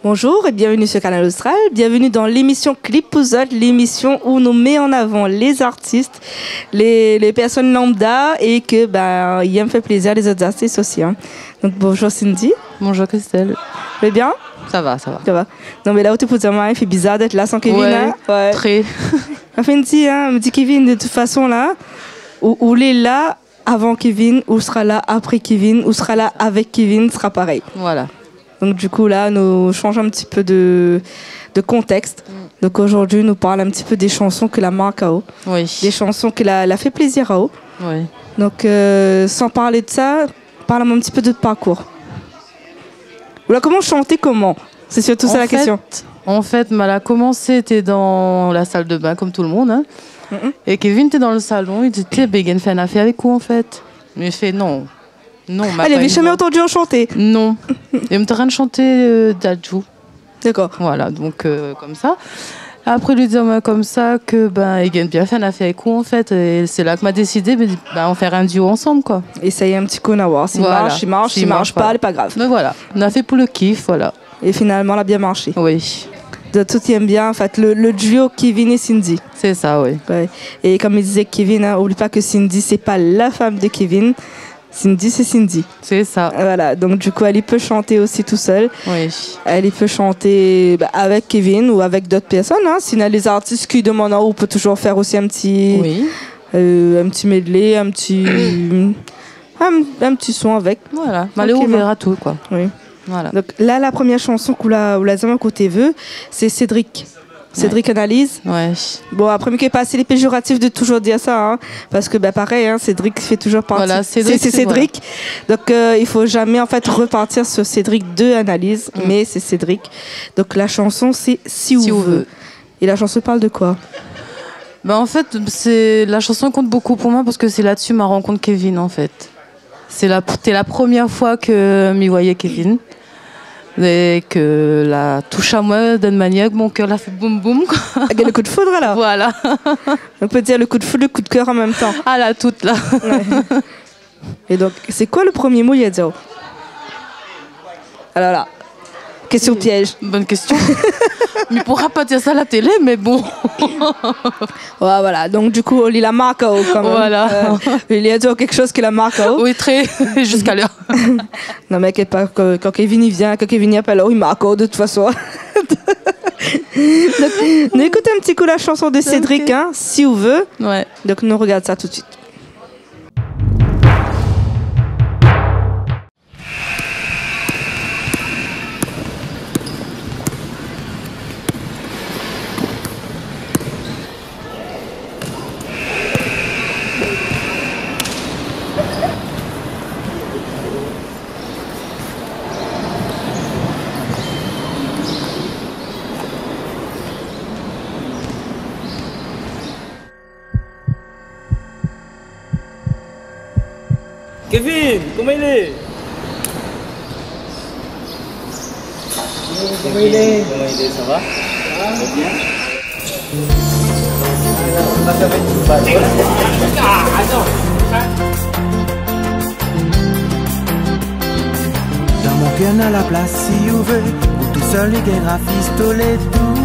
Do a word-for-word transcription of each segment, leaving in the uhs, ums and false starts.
Bonjour é bienvenu sur Kanal Austral. Bienvenu dan lémisyon Clip pou zot, lémisyon ousa nou mèt an avan lé zartis, lé, lé pèrsone lambda é ke, bin, i èm fé plézir lézot zartis osi, in. Donk, bonjour Cindy. Bonjour Christelle. Ou lé bien ? Sa va, sa va. Sa va. Non, mé la, ou té pou dir, in, i fé bizar d'èt la san Kevin, in ? Ouais, tré. Anfin, di, in, mi di Kevin, de tout fason, la, ou, ou lé la, avan Kevin, ou sra la apré Kevin, ou sra la avèk Kevin, sra parèy. Voilà. Donk, du kou, la, nou shanj in ti pé de, de kontèks. Mm. Donk, zordi, nou parl in ti pé dé shanson ke la mark aou. Oui. Dé shanson ke la, la fé plézir aou. Oui. Donk, euh, san parl de sa, parl amoin in ti pé de out parkour. Ou la komans shanté koman ? Sé sirtou sa la késtion. An fèt, an fèt, ma la komansé, té dan la sal de bin, kom tout le moun, in. Mm. É Kevin té dan le salon, li di, « Té, bin, i gingn fé in afèr avèk ou, an fèt. » Mi fé, « Non. Non, ma pa une voix. » Ou lavé jamé antandu aou shanté ? Non. É mi té antrinn shanté, euh, Dadju. Dakor. Voilà, donk, euh, komsa. Apré, li di amoin komsa ke, bin, i gingn bien fé in afèr avèk ou, an fèt. É sé la ke ma désidé, bin, nou fé in duo ansanm, koi. Éséy in ti kou, nou va oir. Si i marsh, i marsh, si i marsh pa, lé pa grav. Mé voilà, nou la fé pou le kif, voilà. É finalman, la bien marshé. Oui. Donk, tout i èm bien, an fèt, le, le duo Kevin é Cindy. Sé sa, oui. Ouais. É kom i di Kevin, in, oubli pa ke Cindy, sé pa la fanm de Kevin. Cindy, sé Cindy. Sé sa. Voilà, donk du kou, èl i pé shanté osi tousèl. Oui. Èl i pé shanté, ba, avèk Kevin ou avèk d'ot pèrsone, in. Si néna lé zartis ki demann, ou pé touzour fé osi in ti, oui, euh, in ti medley, in ti, in, in ti son avèk. Voilà, ma lé ouvèr a tout, koi. Tranquilman. Oui. Voilà. Donk la, la promièr shanson ke ou la, ou la zèm koté vèv, sé Cédric. Cédric Analyse. Ouais. Bon, apré, mi ké pa si lé péjoratif de touzour dir sa, in, parske, ba, parèy, in, Cédric fé touzour parti. Voilà, Cédric, sé, sé Cédric. Voilà. Donk, euh, i fo jamé, an fèt, repartir sur Cédric de Analyse, mm, mé sé Cédric. Donk, la shanson, sé Si ou vèv. Si ou vèv. É la shanson i parl de koi ? Ba, an fèt, sé, la shanson i kont bokou pou moin parske sé la dsi ma rankont Kevin, an fèt. Sé la, té la promièr foi ke mi voyé Kevin. É ke la toush amoin d'in manièr ke mon kèr la fé boum boum, koi. Avèk le kou d'foud, alor ? Voilà. On peut dire le coup de foudre, le coup de cœur en même temps. Ah la, tout la. Ouais. É donk, sé koi le promié mo li la di aou ? Alor la, késtion pièj. Bonne question. Mi poura pa dir sa la télé, mé bon. Ouais, voilà. Donk, du kou, li la mark aou, kan mèm. Voilà. Euh, li la di aou kékshoz ki la mark aou. Oui, tré. Ziska lèr. Non, mé inkièt pa, kan, kan Kevin i vien, kan Kevin i apèl aou, li mark aou de tout fason. Donk, nou ékout in ti kou la shanson de Cédric, in, Si ou vèv. Ok. Ouais. Donk, nou rogard sa tout suit. Kevin, koman i lé ? Koman i lé ? Koman i lé, sa va ? Sa va bien ? Dan mon kèr na la plas, si ou vèv, ou tousèl i gingn rafistolé tout.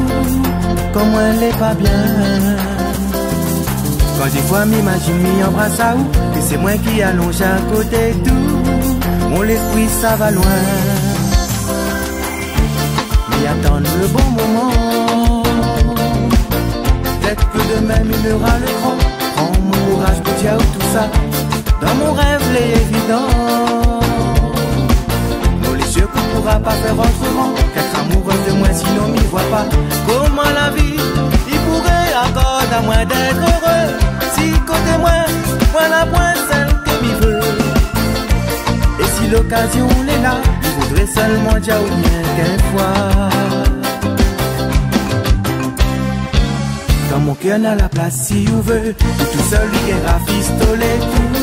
Kan moin lé pa bien, kan défoi mi imazine mi anbras aou, é sé moin ki alonz a koté d'ou, mon léspri sava loin. Mi atann le bon moman. Pétèt ke domin mi nora le kran pran mon kouraz pou dir aou tousa. Dan mon rèv lé évidan. Non, lé zié k'ou poura pa fé otreman k'èt amourèz de moin, sinon mi voi pa koman la vi i pouré akord amoin d'èt éré. Si koté moin, moin na poin sèl ke mi vèv. É si lokazion lé la, mi voudré sèlman dir aou rienk in foi. Dan mon kèr na la plas, si ou vèv, ou tousèl i gingn rafistolé tout.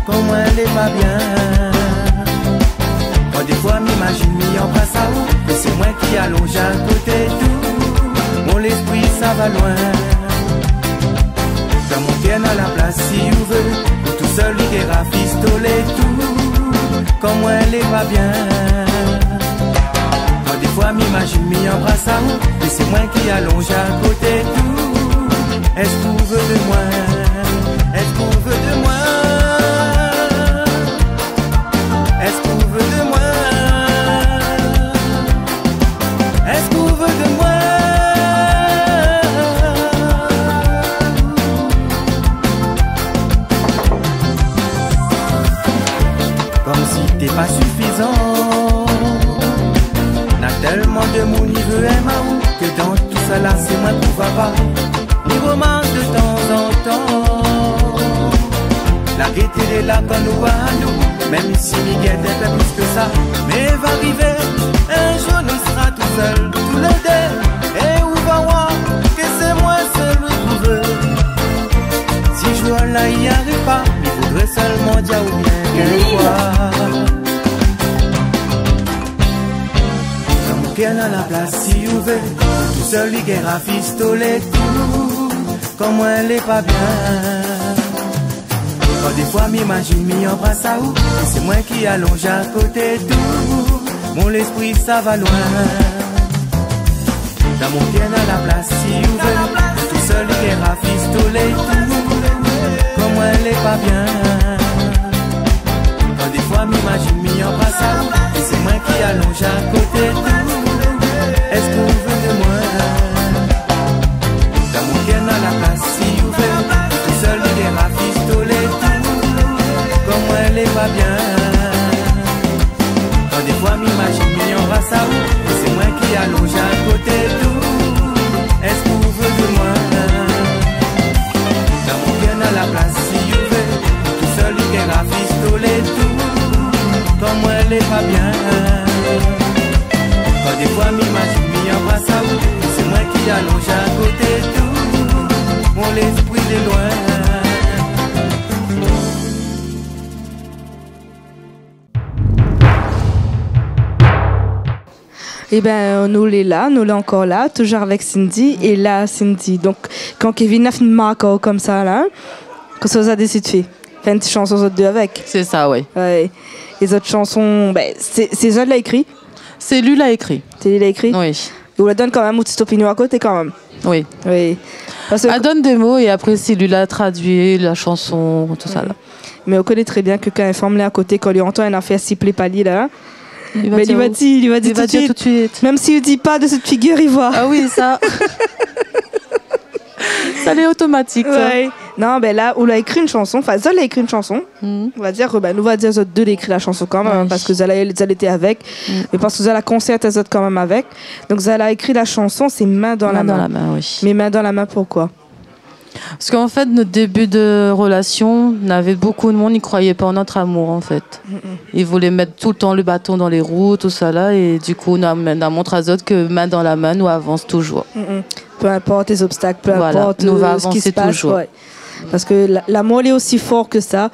Kan moin lé pa bien, kan défoi mi imazine mi anbras aou, é sé moin ki alonz a koté d'ou, mon léspri sava loin. Dan mon kèr na la plas, si ou vèv, ou tousèl i gingn rafistolé tout. Kan moin lé pa bien, kan défoi Mi imazine mi anbras aou, é sé moin ki alonz a koté d'ou. Èske ou vé de moin ? Èske ou vé de moin ? Èske ou vé de moin ? Èske ou vé de moin ? Konmsi té pa sifizan. Na tèlman de moun i vé èm aou, ke dan tousala sé moin pou papa. Mi romark de tanzantan la gèté lé la kan nou anou, mèm si mi gèt in pé plis ke sa. Mé va rivé in zour nou sra tousèl, tou lé dé, é ou va oir ke sé moin sèl ou vé. Si zour-la i ariv pa, mi voudré sèlman di aou rienk in foi. Dan mon kèr na la plas si ou vé, tousèl li gingn rafistolé tou, kan moin lé pa bien. Kan défoi mi imazine mi anbras aou, é sé moin ki alonz a koté d'ou, mon léspri sava loin. Dan mon kèr na la plas si ou vé, tousèl li gingn rafistolé tou, kan moin lé pa bien. Kan défoi mi imazine mi anbras aou, é sé moin ki alonz a koté d'ou. Èske ou vé de moin ? Dan mon kèr na la plas si ou vé, tousèl li gingn rafistolé tou, kan moin lé pa bien. Kan défoi mi imazine mi anbras aou, é sé moin ki alonz a koté d'ou. Èske ou vé de moin ? Dan mon kèr na la plas si ou vé, tousèl li gingn rafistolé tou, kan moin lé pa bien. Kan défoi mi imazine mi anbras aou, é sé moin ki alonz a koté d'ou, mon léspri lé loin. Ében, nou lé la, nou lé ankor la, toujour avèk Cindy. É la, Cindy, donk, kan Kevin la fine mark aou konmsa la, kosa zot la désid fé ? Fé in ti shanson zot dé avèk. Sé sa, oui. Ouais. É zot shanson, bin, sé, sé zot la ékri ? Sé li la ékri. Sé li la ékri ? Oui. É ou la donn kanmèm out ti opinion a koté kanmèm. Oui. Oui. Parske... La donn dé mo é apré sé li la tradui la shanson, tousala. Mé ou koné trè bien ke kan in fanm lé a koté, kan li antann in nafèr i plé pa li la, li va dir, li va dir tout suit. Mèm si li di pa de sèt figir, li voi. Ah oui, sa. Sa lé otomatik, sa. Ouais. Non, bin la, ou la ékri in shanson, anfin, zot la ékri in shanson. Mhm. On va dir, bin, nou va dir zot dé la ékri la shanson kanmèm, parske zot la, zot lété avèk. Mhm. Mé parske zot la konsèrté zot kanmèm avèk. Donk, zot la ékri la shanson, sé Main dans la main. Main dans la main, oui. Mé Main dans la main, poukoi ? Parce qu'en fait, notre début de relation, on avait beaucoup de monde, ils croyaient pas en notre amour, en fait. Mm, mm. Ils voulaient mettre tout le temps le bâton dans les roues, tousala, et du coup, nou la, nou la mont azot ke main dans la main, nou avans toujour. Mm, mm. Peu importe les obstacles, peu importe, euh, ce qui se passe, nou va avansé toujour. Ouais. Parske la, lamour lé osi for ke sa,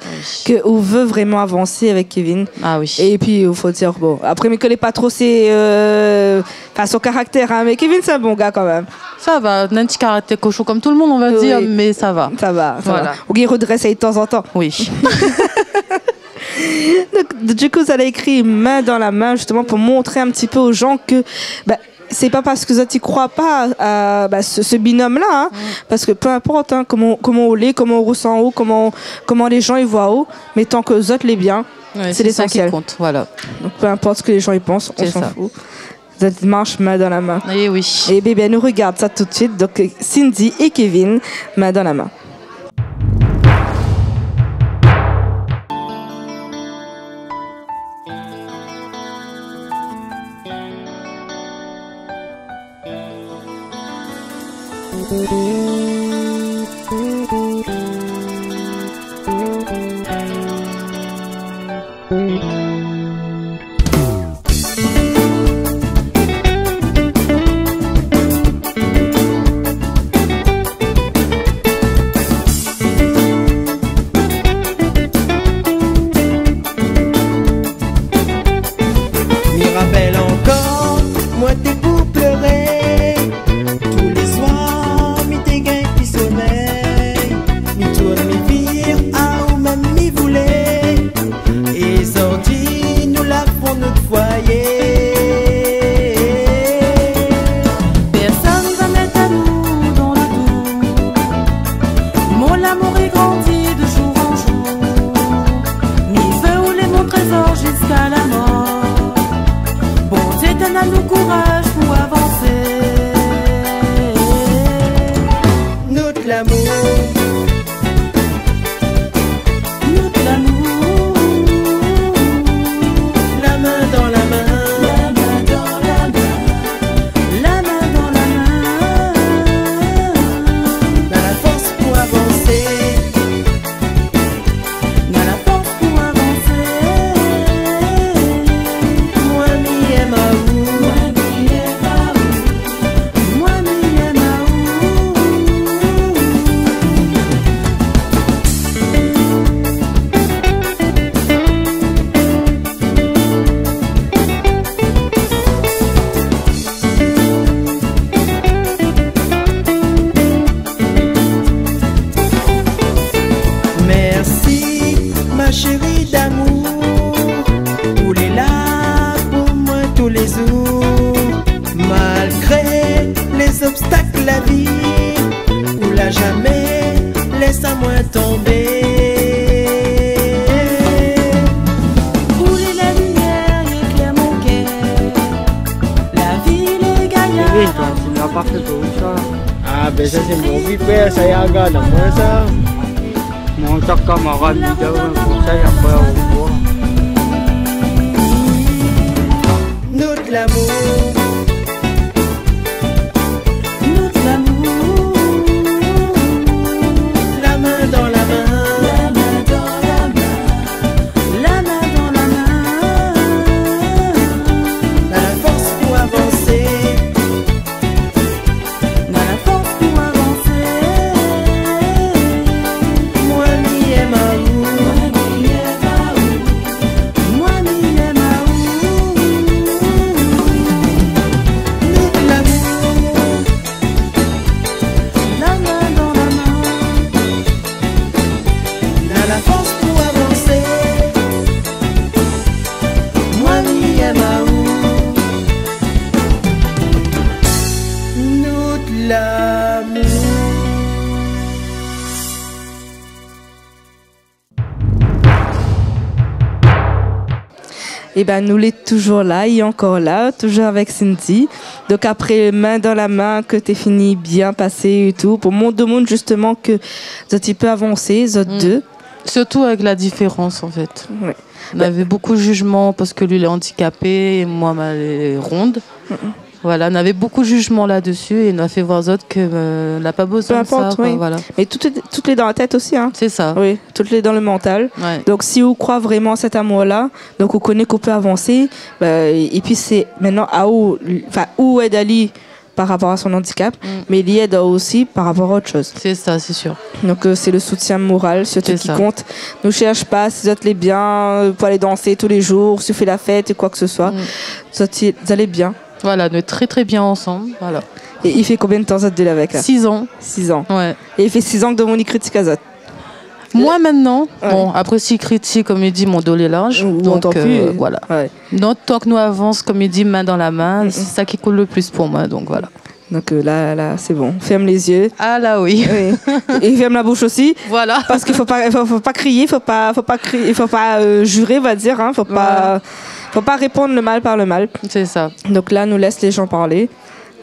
ke ou vé vréman avansé avèk Kevin. Ah oui. É pi, i fo dir, bon, apré, mi koné pa tro sé, euh, anfin, son karaktèr, hein, mé Kevin, sé in bon gars kanmèm. Sa va, néna in ti karaktèr koshon konm tout le monde, on va dire, mé sa va. Sa va, sa va. Voilà. Ou i redrès ali tanzantan. Oui. Donk, du coup, zot la ékri Main dans la main, justement, pou montr in ti pé aux gens ke, bin, sé pa parske zot i kroi pa a, bin, se, se binôme-là, hein, parske peu importe, hein, koman, koman ou lé, koman ou resan ou, koman, koman lé jan i voi ou, mé tan ke zot lé bien, sé lésansièl. Ouais, sé sa ki kont, voilà. Donk, peu importe ce que les gens i pans, on s'en fout. Zot i marsh main dans la main. Eh oui. É bin, bin, nou regard sa tout de suite. Donk, Cindy é Kevin, Main dans la main. Mi rapèl ankor, moin té pou pléré. Tou lé soir, mi té gingn pi somèy. Mi tourn, mi vir, aou mèm mi voulé. É zordi, Kouraz pou avansé. Nout lamour. Nout lamour. La min dan la min. La min dan la min. La min dan la min. Na la fors pou avansé. Na la fors pou avansé. Moin mi èm aou. Moin mi èm aou. Moin mi èm aou. Mèrsi, ma shéri d'amour, ou lé la pou moin tou lé zour. Malgré lé zobstak la vi, ou la zamé lès amoin tonbé. Ou lé la limièr, éklèr mon kèr. La vi lé gayar. Wi, toi, tu n'as pas fait pour une fois. Ah, ben ça, c'est mon vie, frère, ça y est, regarde, moi, ça. Mon top camarade, leader, un conseil, après, au revoir. Nout lamour. Nout lamour. La min dan la min. La min dan la min. La min dan la min. Na la fors pou avansé. Na la fors pou avansé. Moin mi èm aou. Moin mi èm aou. Moin mi èm aou. Nout lamour. La min dan la min. Na la fors pou avansé. Moin mi èm aou. Nout lamour. Ében, nou lé touzour la, é ankor la, touzour avèk Cindy. Donk apré Min dan la min, ke té fini bien pasé é tou, pou mont domoun zistoman ke zot i pé avansé, zot dé. Sirtou avèk la diférans, an fèt. Wi. Navé bonpé zizman parske li lé andikapé é moin, ma, lé rond. Voilà, navé bonpé zizman la dsi é na fé voir azot ke, euh, na pa bezoin de sa, wi. Voilà. Mé tout lé, tout lé dan la tèt osi, hein. Sé sa. Wi, tout lé dan le mantal. Wi. Donk si ou kroi vréman a sèt amour-la, donk ou koné k'ou pé avansé, ba, épi sé mintnan aou, anfin, ou èd ali par rapor a son andikap, mé li èd aou osi par rapor a ot shoz. Sé sa, sé sir. Donk, euh, sé le soutien moral sirtou ki kont. Sé sa. Nou shèrsh pa si zot lé bien, euh, pou alé dansé tou lé zour, si ou fé la fèt é koi ke se soi. Zot i, zot lé bien. Voilà, nou lé trè, trè bien ansanm, voilà. É i fé konbien de tan zot dé lé avèk la ? Six ans. Six ans. Wi. É i fé six ans ke domoun i kritik azot. Moin mintnan, bon, apré si i kritik, konm i di, mon do lé larz, donk, euh, voilà. Wi. Donk tank nou avans, konm i di, min dan la min, sé sa ki kont le plis pou moin, donk voilà. Donk, euh, la, la, sé bon. Fèrm lé zié. Ah la, wi. Wi. É fèrm la boush osi. Voilà. Parske fo pa, fo, fo pa kriyé, fo pa, fo pa kriyé, fo pa, euh, ziré, on va dire, hein, fo pa, fo pa réponn le mal par le mal. Sé sa. Donk la, nou lès lé zan parlé.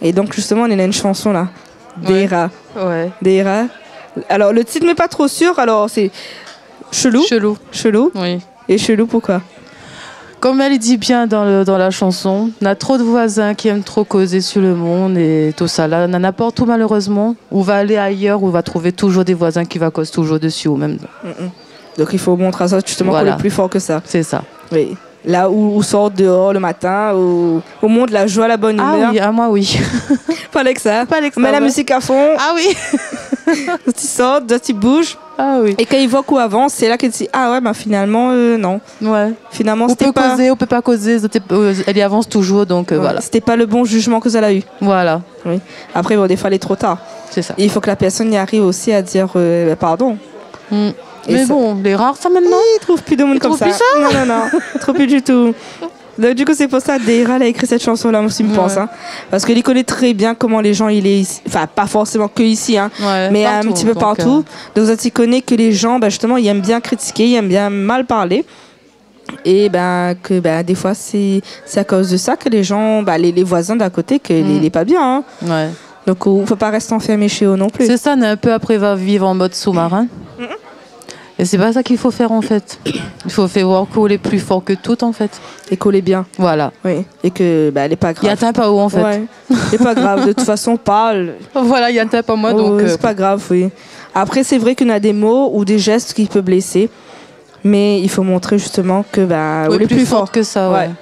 É donk, zistoman, nou na in shanson la. Wi. Déra. Wi. Déra. Alor, le tit, mi lé pa tro sir. Alor, sé Chelou. Chelou. Chelou. Wi. É chelou, poukoi ? Konm èl i di bien dan le, dan la shanson, na tro de voizin ki èm tro kozé si le monn é tousala. Nana partou, malérezman. Ou va alé ayèr, ou va trouv touzour dé voizin ki va koz touzour dsi ou mèm. Donk i fo mont azot zistoman k'ou lé pli for ke sa. Sé sa. Wi. La ou, ou sort déor le matin, ou, ou mont la zoi, la bone imèr. Ah wi, ah moin wi. Pa èk sa. Pa èk sa, mé la mizik a fon. Ah wi. Ti sort, ti bouj. Ah wi. É kan i voi k'ou avans, sé la ke ti, ah wé, ba finalman, euh, non. Wi. Finalman, sété pa, ou pé kozé, ou pé pa kozé, sété, euh, èl i avans touzour, donk, euh, voilà. Sété pa le bon zizman ke zot la u. Voilà. Wi. Apré, bon, défoi lé tro tar. Sé sa. É i fo ke la pèrsone i ariv osi a dir, euh, pardon. Mé sa, bon, lé rar sa mintnan. I trouv pi de moun konmsa. I trouv pi sa ? Non, non, non. I trouv pi ditou. Donk, du kou, sé pou sa Déra la ékri sèt shanson-la, moin osi, mi pans, hein. Parske li koné trè bien koman lé zan i lé isi. Anfin, pa forséman ke isi, hein. Mé partou, in ti pé donk, partou. Donk, zot i koné ke lé zan, ba, zistoman, i èm bien kritiké, i èm bien mal parlé. É bin, ke, bin, défoi, sé, sé akoz de sa ke lé jan, bin, lé, lé voizin d'à koté, ke lé, lé pa bien, in. Ouais. Donk, ou pé pa rès anfermé shé ou non pli. Sé sa, na in pé apré va viv an mod sou-marin. É sé pa sa k'i fo fèr, an fèt. I fo fé voir k'ou lé pli for ke tout, an fèt. É k'ou lé bien. Voilà. Oui. É ke, bin, lé pa grav. I atin pa ou, an fèt. Ouais. Lé pa grav. De tout fason, parl. Voilà, i atin pa moin, donk, sé pa grav, oui. Apré, sé vré ke na dé mo ou dé jès ki pé blésé. Mé i fo montré zistoman ke, bin, ou lé pli for ke sa, ouais.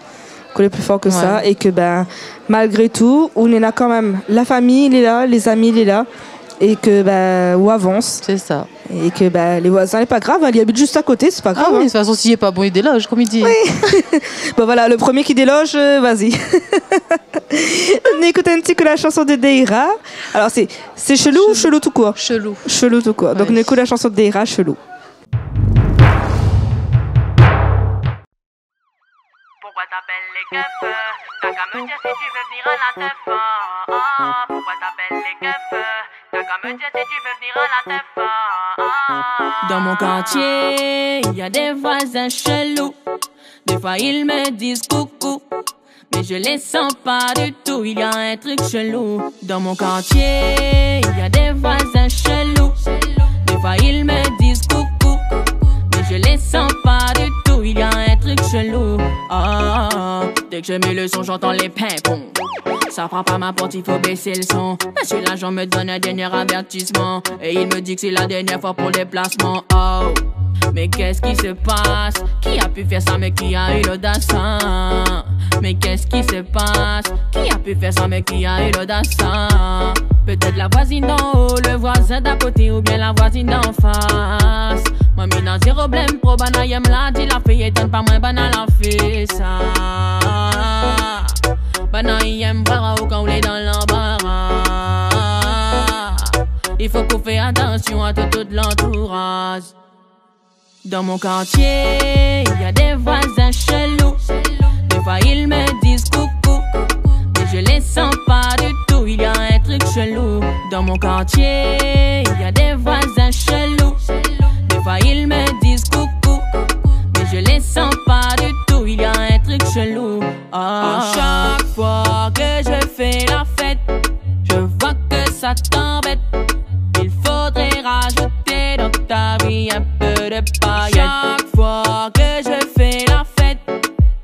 Ke ou lé pli for ke sa é ke, bin, malgré tou, ou néna kan mèm la fami lé la, lé zami lé la, é ke, bin, ou avans. Sé sa. É ke, bin, lé voizin, lé pa grav, in, li abit zis a koté, sé pa grav, in. Ah oui, de tout fason, si lé pa bon, i déloj, konm i di. Oui. Bon, voilà, le premié ki déloj, euh, vas-y. Nou ékout in ti kou la shanson de Deira. Alor, sé, sé Chelou ou Chelou tout kour ? Chelou. Chelou tout kour. Donk, nou ékout la shanson de Deira, Chelou. Pourquoi t'appelles les keufs ? T'as qu'à me dire si tu veux venir à la teuf. Oh, oh, pourquoi t'appelles les keufs ? T'as qu'à me dire si tu veux venir à la teuf. Oh, oh, oh. Dans mon quartier, il y a des voisins chelous. Des fois, ils me disent coucou. Mais je les sens pas du tout, il y a un truc chelou. Dans mon quartier, il y a des voisins chelous. Des fois, ils me disent coucou. Mais je les sens pas du tout, il y a un truc chelou. Oh, dès que je mets le son, j'entends les pimpons. Ça frappe à ma porte, il faut baisser le son. Monsieur l'agent me donne un dernier avertissement. Et il me dit que c'est la dernière fois pour les placements. Oh, mais qu'est-ce qui se passe ? Qui a pu faire ça, mais qui a eu l'audace, hein ? Mais qu'est-ce qui se passe ? Qui a pu faire ça, mais qui a eu l'audace, hein ? Peut-être la voisine d'en haut, le voisin d'à côté ou bien la voisine d'en face. Moin mi na zéro problèm, pro banna i èm la di la fé, étonn pa moin banna la fé sa. Banna i èm voir aou kan ou lé dan lanbara. I fo k'ou fé atansion a tout, tout lantouraz. Dans mon quartier, il y a des voisins chelous. Des fois, ils me disent coucou, mais je les sens pas du tout. Il y a un truc chelou. Dans mon quartier, il y a des voisins chelous. Des fois, ils me disent coucou, mais je les sens pas du tout. Il y a un truc chelou. Ah. À chaque fois que je fais la fête, je vois que ça t'embête. Il faudrait rajouter dans ta vie un peu de paillettes. Chaque fois que je fais la fête,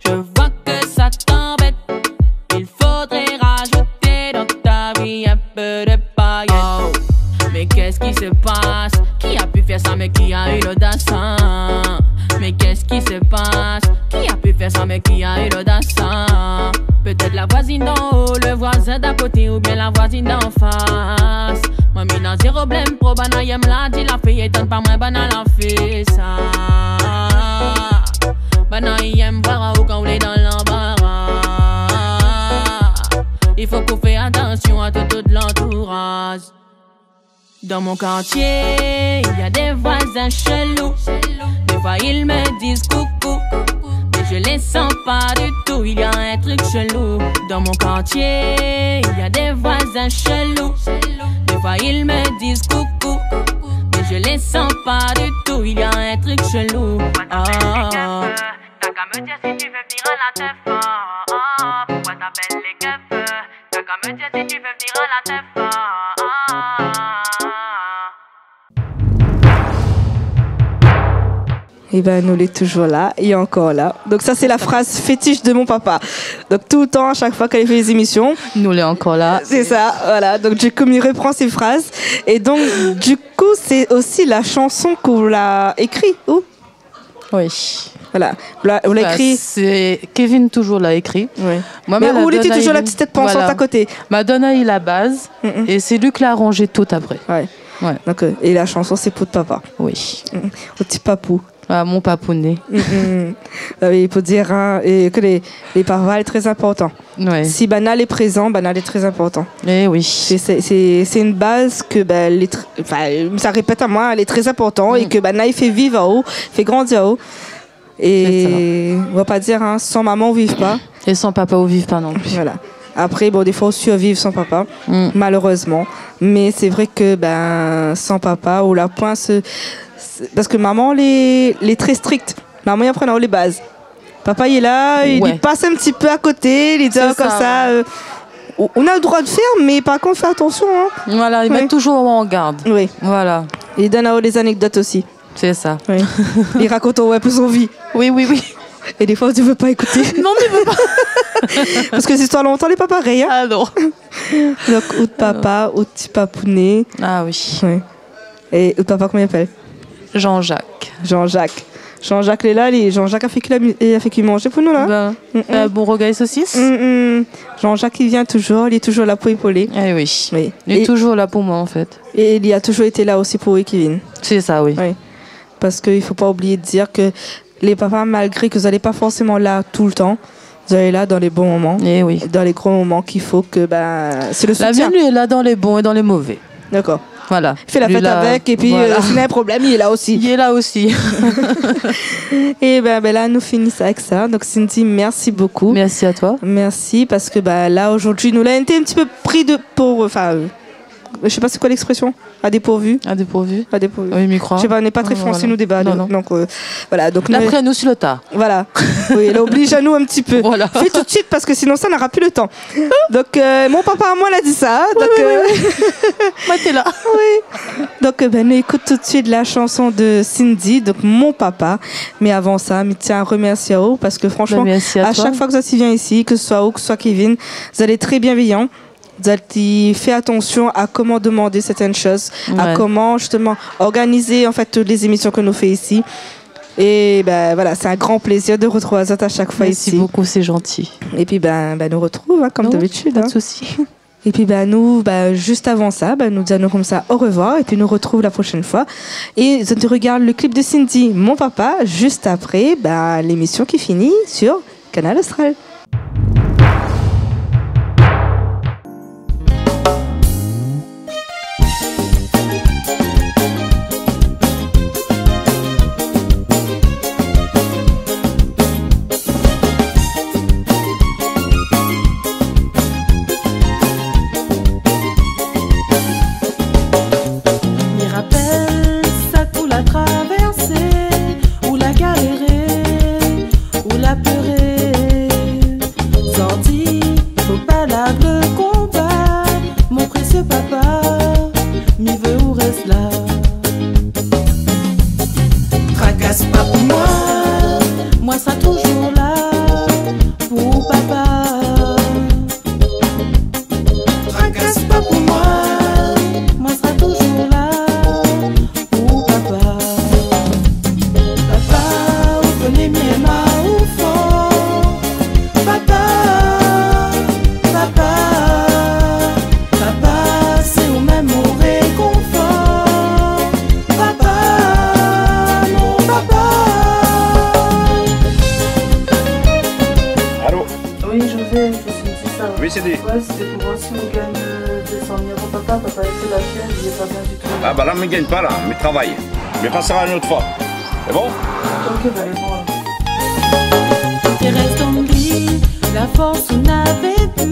je vois que ça t'embête. Il faudrait rajouter dans ta vie un peu de paillettes. Oh, mais qu'est-ce qui se passe ? Qui a pu faire ça, mais qui a eu l'audace, hein ? Mais qu'est-ce qui se passe ? Qui a pu faire ça, mais qui a eu l'audace, hein ? Peut-être la voisine d'en haut, le voisin d'à côté ou bien la voisine d'en face. Moin mi na zéro problèm, pro banna i èm la di la fé, étonn pa moin banna la fé sa. Banna i èm voir aou kan ou lé dan lanbara. I fo k'ou fé atansion a tout, tout lantouraz. Dans mon quartier, il y a des voisins chelous. Des fois, ils me disent coucou, mais je les sens pas du tout. Il y a un truc chelou. Dans mon quartier, il y a des voisins chelous. Des fois, ils me disent coucou, mais je les sens pas du tout. Il y a un truc chelou. Ah. T'as qu'à me dire si tu veux venir à la teuf. Oh, oh, pourquoi t'appelles les keufs ? T'as qu'à me dire si tu veux venir à la teuf. Oh, oh, oh. Ében, nou lé toujour la, é ankor la. Donk sa, sé la fraz fétish de mon papa. Donk toultan, a shak foi k'li fé lé zémision, nou lé ankor la. Sé sa, voilà. Donk du kou, mi repran sé fraz. É donk, du kou, sé osi la shanson k'ou la ékri, ou ? Oui. Voilà. Ou la, ou la ékri. Sé Kevin toujour la ékri. Oui. Moin, mé ou lété toujour la ti tèt pansant a koté. Ma donn ali la baz, é sé li k'la aranzé tout apré. Ouais. Ouais. Donk, euh, é la shanson, sé pou out papa. Oui. Mm. Out ti papou. Ah, mon papounet. Mm, mm. Ah oui, i fo dir, in, é ke lé, lé papa lé trè inportan. Ouais. Si banna lé prézan, banna lé trè inportan. Eh oui. Sé, sé, sé, sé in baz ke, bin, lé tr-, anfin, sa i répèt amoin, lé trè inportan é ke banna i fé viv aou, i fé grandi aou. Sé sa. É ou va pa dir, in, san momon ou viv pa. É san papa ou viv pa non pli. Voilà. Apré, bon, défoi ou surviv san papa, malérezman. Mé sé vré ke, bin, san papa, ou la poin se, se, parske momon lé, lé trè strikt. Momon i aprann aou lé baz. Papa, li lé la, li pas in ti pé a koté, li di, sé sa, konmsa, euh, on, on a le droit de faire, mais par contre, fais attention, hein. Voilà, li mèt toujour an gard. Oui. Voilà. Li donn aou dé zanekdot osi. Sé sa. Oui. Li rakont aou in pé son vi. Oui, oui, oui. É défoi, ou vé pa ékouté. Non, mi vé pa. Parske zistoir lontan lé pa parèy, hein. Ah non. Donk, out papa, out ti papouné. Ah oui. Oui. É out papa, koman i apèl ? Jean-Jacques. Jean-Jacques. Jean-Jacques lé la, li, Jean-Jacques la fé ki la mi-, la fé ki manzé pou nou la. Ben, euh, bon rougay sosis. Mm, mm. Jean-Jacques, li vien toujour, li lé toujour la pou ékolé. Eh oui. Oui. Li lé toujour la pou moin, an fèt. É li la toujour été la osi pou Kevin. Sé sa, oui. Oui. Parske i fo pa oublié de dir ke lé papa, malgré ke zot lé pa forséman la toultan, zot lé la dan lé bon moman, eh oui, dan lé gro moman k'i fo ke, ben, sé le soutien. La mienne, li lé la dan lé bon é dan lé mové. Dakor. Voilà. Fé la fèt avèk, épi, euh, si na in problèm, li lé la osi. Li lé la osi. É ben, ben la, nou fini sa avèk sa. Donk, Cindy, mèrsi bokou. Mèrsi a toi. Mèrsi, parske, ben, la, zordi, nou la été in ti pé pri de, pou, anfin, euh, mi koné pa sé koi lékspresyon. À dépourvu. À dépourvu. À dépourvu. Oui, mi kroi. Mi koné pa, nou lé pa tré fransé, nou, de baz. Non, non. Donk, euh, voilà. Donk, la pri anou si le ta. Voilà. Oui, èl obliz anou in ti pé. Voilà. Fé tout suit parske sinon sa, nou nora pi le tan. Donk, euh, mon papa amoin la di sa, hein, oui, donk, oui, euh, oui. Moin té la. Oui. Donk, euh, ben, nou ékout tout suit la shanson de Cindy, donk Mon Papa. Mé avan sa, mi tien a remèrsié aou parske fransman, ben, mèrsi a toi. A shak foi ke zot i vien isi, ke se soi ou ke se soi Kevin, zot lé tré bienvéyan. Zot i fé atansyon a koman demandé sèrtin shoz, a koman, zistoman, organizé, an fèt, tout lé zémisyon ke nou fé isi. É ben, voilà, sé in gran plézir de retrouv azot a shak foi isi. Mèrsi bokou, sé zanti. Épi ben, ben, nou retrouv, hein, konm dabitid, hein. Non, pa de sousi. Épi ben, nou, ben, zis avan sa, ben, nou di anou konmsa orevoir, épi nou retrouv la proshèn foi. É zot i rogard le klip de Cindy, Mon Papa, zis apré, ben, lémisyon ki fini sur Kanal Austral. Mi rapèl sak ou la travèrsé, ou la galéré, ou la pléré. Zordi, fo pa larg le konba, mon présié papa, mi vé ou rès la. Trakas pa pou moin, moin sra toujour la pou papa. Trakas pa pou moin, moin sra toujour la pou papa. Papa, ou koné mi èm aou for. Papa, papa, papa, sé ou mèm mon rékonfor. Papa, mon papa. Allô ? Oui, José, c'est Cindy, ça va ? Oui, Cindy. Ouais, c'était pour voir si on gagne, euh, deux cent mille euros. Papa, papa, il fait la fièvre, il est pas bien du tout. Ah, bah là, mi gingn pa la, mi travay. Mi pasra in ot foi. Sé bon ? Ok, bah, allez, bon, alors. Té rès dan li, la fors ou navé pu,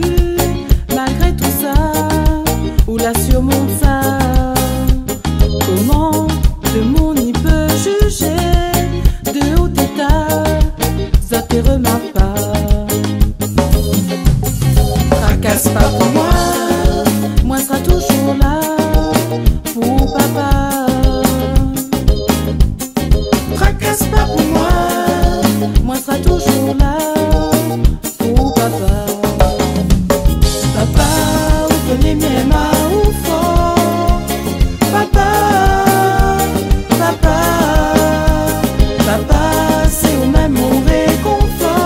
malgré tousa, ou la sirmont sa. Koman le moun i pé jijé de out éta, zot i remark pa. Trakas pa pou moin, moin sra toujour la pou papa. Trakas pa pou moin, moin sra toujour la pou papa. Papa, ou koné mi èm aou for. Papa, papa, papa, sé ou mèm mon rékonfor.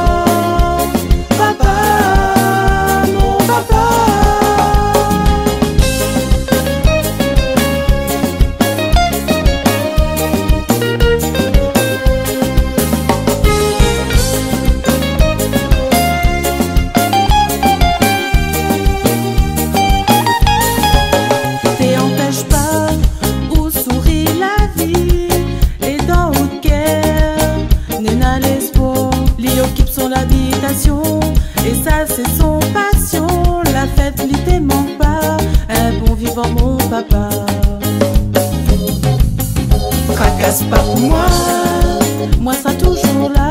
Papa, mon papa. Té anpèsh pa ou souri la vi, é dan out kèr néna léspoir. Li okip son abitasyon, é sa sé son pasyon. La fèt li té mank pa, in bon vivan mon papa. Trakas pa pou moin, moin sra toujour la